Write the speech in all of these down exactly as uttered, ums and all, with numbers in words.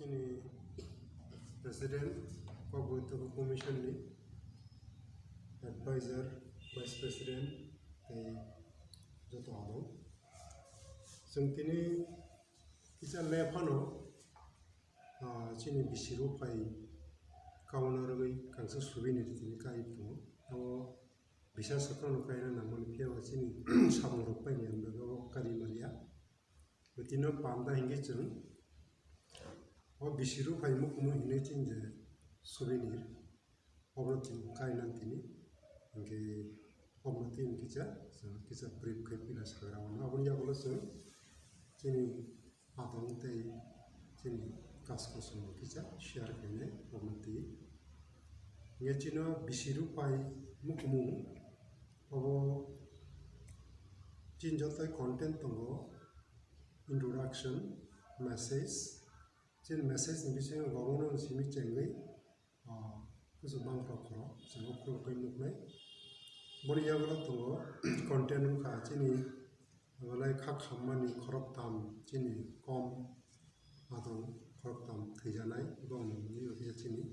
Ni President, Kokborok Commission ni Advisor, Vice President, tei joto adong. Chwng tini kisa le phano, ah, chini bisi rok phai kauna rwgwi kangsa subini tini kai tongo. Abo bisa sokorno kaina nangmani phiya ba chini samung rok paini ang bego kari maliya. Bwtwino panda hingke chwng o bisi rok phai mukumu hinui chini je souvenir, obo chwng kainang tini, hingke obo tini kisa, chwng kisa brief khe pila sagra mano. Aboni yagulo chwng chini adong tei chini kas kosom bo kisa share khainai obo twi. Hingke chino bisi rok phai mukumu obo chini joto content tongo. Introduction, message. Chini message ni bisingo governor simi chengwi, ah, kusu bangkok khoro, chwng ukhulukwi nuknai. Boni yagulo tongo content wngkha chini belai kha khammani khoroktham chini kom adong khoroktham thwijanai, bongni mungwi chini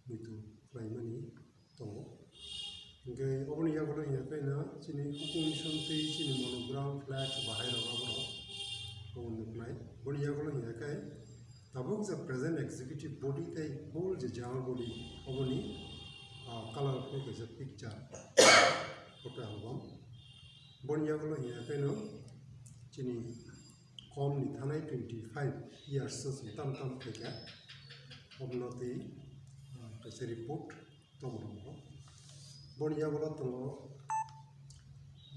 muitu khlaimani tongo. Hingke oboni yagulo hingya khe no chini hukum song tei chini monogram, flag, bahai rok abo rok obo nuknai. Boni yagulo hingya khe tabuk je present executive body tei whole je general body oboni, ah, colorful kaisa picture photo album. Boni yagulo hingya khe no chini kom ni thanai twenty five years o chwng tam tam khaikha. Obono tei, ah, kaisa report tongmani. Boni yagulo tongo,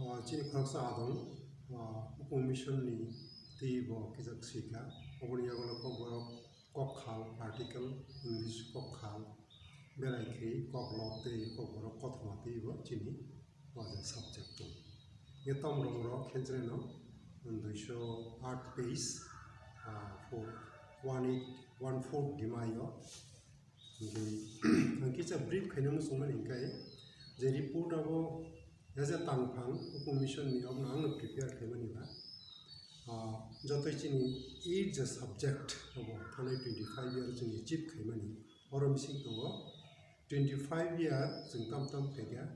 ah, chini khoroksa adong, ah, Hukum Mission ni tei bo kijak swika. Oboni yagulo kokborok kok khal, article, English kok khal, berai khe kok lok tei kokborok kothoma tei bo chini o je subject tong. Ye tom rok rok khenchre no duiso aat page, ah, four, one eight, one four dimai o. Hingke ang kisa brief khaina muchungmani hingke je report abo as a tangphang Hukum Mission ni obono ang prepare khaimani ba. Ah, jotoi chini eight je subject abo thanai twenty five year chini achieve khaimani. Oro bising tongo twenty five year chwng tam tam khaikha.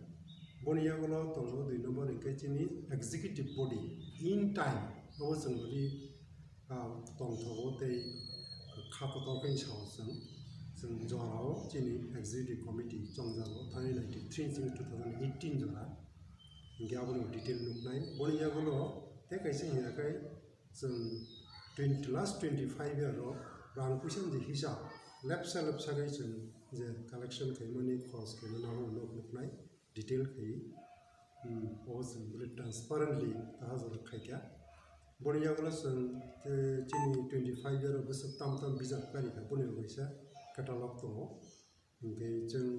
Boni yagulo tongo dui number hingke chini executive body in time abo chwng bodi, ah, tongthogo tei kha kotor khe sao chwng, chwng jorao chini executive committee chongjago thani ninety three chini two thousand eighteen jora. Hingke abono detail nuknai. Boni yagulo tei kaisa hingya khe chwng twenty, last twenty five year o rang puisa je hisab lepsa lepsa khe chwng je collection khaimani, khoros khaimani abo nuk nuknai detail khai, hmm, obo chwng bole transparently taha jora khaikha. Boni yagulo chwng, eh, chini twenty five year o bwswk tam tam bijap karikha, boni bo kaisa catalog tongo. Hingke chwng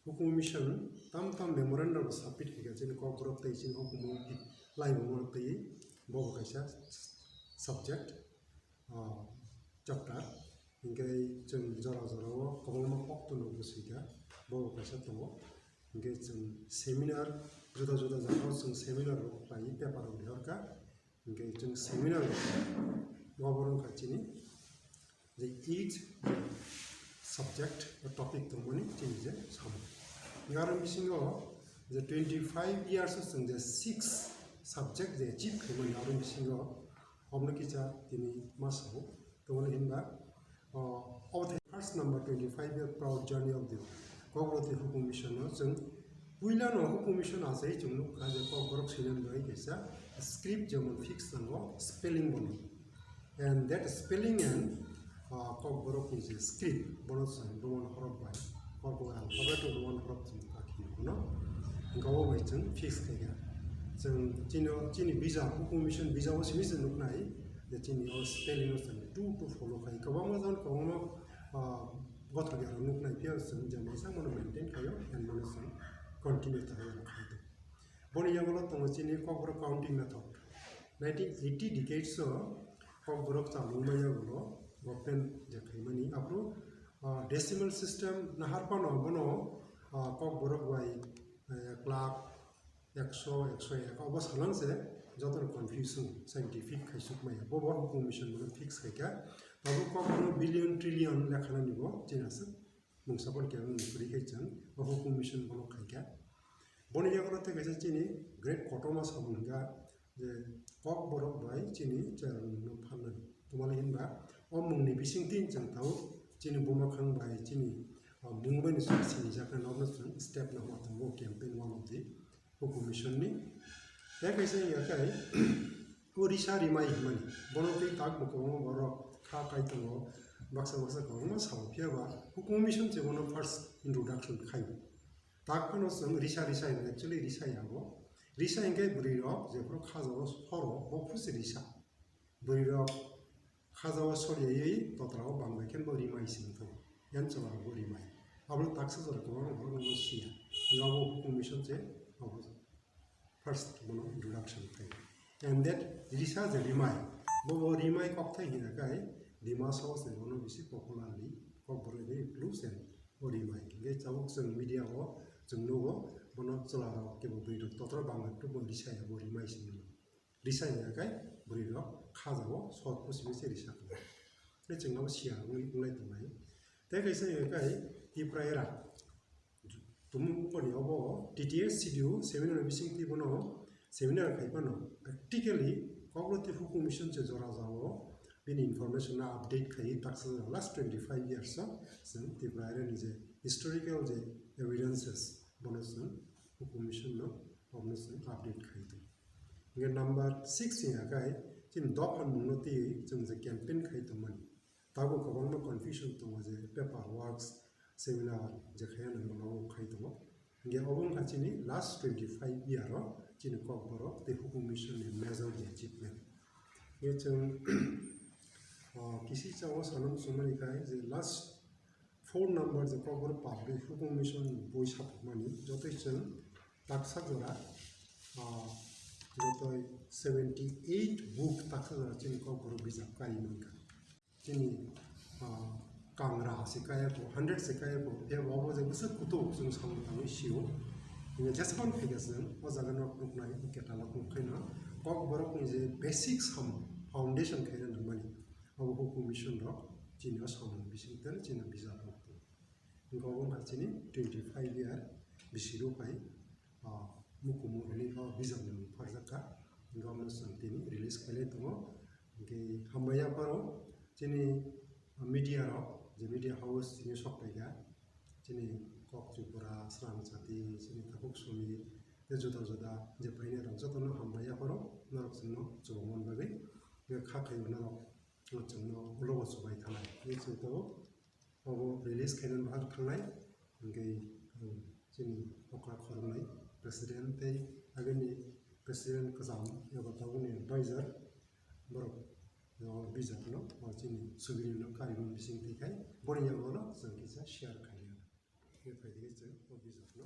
Hukum Mission tam tam memorandum rok submit khaikha chini kokborok tei chini hukumu laibuma tei bo bo kaisa subject, ah, chapter. Hingke chwng jora jora o kwbangma kokto no bwswikha bo bo kaisa tongo. Hingke chwng seminar juda juda jagao chwng seminar rok khlaiwi paper rok lihorkha. Hingke chwng seminar rok obo wngkha chini je each subject ba topic tongmani chini je samung. Hingke aro bisingo je twenty five years o chwng je six subject je achieve khaimani aro bisingo obono kisa tini ma sao. Tongmani hinba, o, obo the first number twenty five year proud journey of the Kokborok Hukum Mission no chwng puila no Hukum Mission achai chwng nukha je Kokborok swinani bagwi kaisa script jemon fix nango spelling bono. And that spelling and, uh, Kokborok ni je script, bono chwng Roman horok bai, Kokborok alphabet o Roman horok chwng kha khini bono. Hingke obo bai chwng fix khaikha. Chwng chini, chini bijap, Hukum Mission bijap o simi se nuknai, je chini o spelling o chwng two to follow khai. Kwbangma jon kwbangma, ah, gothok ya rok nuknai, phiya chwng je masa mono maintain khaio, and mono chwng continue khaio, khai tongo. Boni yagulo tongo chini Kokborok counting method. Nineteen eighty decades o Kokborok chamungma yagulo government je khaimani aphuru, ah, decimal system nahar phano bono, ah, Kokborok bai, eh, ek lakh, ekso, ekso ek obo salang se joto confusion scientific khaisuk maya. Bo bo hukum mission bono fix khaikha. Abo kok bono billion trillion lekhanani bo chini aswk mungsa pon khe mung kwrwi khai chwng bo hukum mission bono khaikha. Boni yago tei kaisa chini great kotorma samung hwnka je kok borok bai chini chwrairokno phalnani. Tamni hinba o mungni bisingtwi chwng tao chini buma khang bai chini, ah, mung bai ni chwng sinijaknai nokno chwng step nangma tongo campaign one of the hukum mission ni. Tei kaisa ya kai o risa rimai hwnmani bono tei tak bo kwbangma borok kha kai tongo, baksa baksa kwbangma sao, phiya ba hukum mission se bono first introduction khai. Tak phano chwng risa risa hino, actually risa ya bo. Risa hinkhe bwrwi rok jephuru khajago soro bo phuru se risa. Bwrwi rok khajago soriyawi totra o bangbai khe bo rimai se wngkha. Yan chwla bo rimai. Abo taksa jora kwbang borok no siya. Nga bo hukum mission se abo first bono introduction khai. And that risa je rimai. Bo bo rimai kok thai hina kai Dima Hasao se bono bisi popularly kok borok ni clue se o rimai. Hinkhe tabuk chwng media o chwng nugo bono chwla rok kebo bwrwi rok totra bangma tubun risa ya bo rimai se wngkha. Risa ya kai bwrwi rok khajago sor pusi se risa kha. Tei chwng abo siya wngwi wnglai tongnai. Tei kaisa ya kai Tipra era. Tumung koni obo T T S C D U seminar bising twi bono seminar khai phano practically kok rok tei hukum mission se jora jao bini information no update khai taksa last twenty five years o chwng Tipra era ni je historical je evidences bono chwng hukum mission no obono chwng update khai tong. Hinkhe number six ni akai chini dopha mungno twi chwng je campaign khai tongmani. Tabuk kwbangma confusion tongo je paper works, seminar je khaiya nang bono khai tongo. Hinkhe obo wngkha chini last twenty five year o chini kok borok tei hukum mission ni major je achievement. Hinkhe chwng, ah, kisi chao sanam sumani khai je last four number je kok borok public hukum mission ni boi saphukmani jotoi chwng taksa jora, ah, jotoi seventy eight book taksa jora chini kok borok bijap kari mankha. Chini, ah, kangra se kaya ko, hundred se kaya ko, phiya bo obo je bwswk kutuk chwng samung tangwi sio. Hinkhe jesphang phaikha chwng o jaga no nuknai, o catalog nukhaino kok borok ni je basic samung, foundation khaina nangmani. Abo hukum mission rok chini o samung bising tei chini bijap rok tong. Hinkhe obo wngkha chini twenty five year bisi rw phai, ah, mukumu hwnwi o bijapni mung pharjak kha. Hinkhe omo chwng tini release khailai tongo. Hinkhe hambai yapharo chini media rok, je media house chini sok paikha, chini Kok Tripura, Srang Chati, chini Tabuk Sumi, tei juda juda je phainai rok jotono hambai yapharo norok chwngno chubamani bagwi. Hinkhe kha khaio norok chwngno ulo bo chubai thanai hinwi chwng tongo. Obo release khainani bahai thangnai, hinkhe ang chini okra khoroknwi president tei agini president kwcham eba tabukni advisor borok o bijapno o chini subirino karimani bising twi khai boni yago no chwng kisa share khainai. Hinkhe phaidi khe chwng o bijapno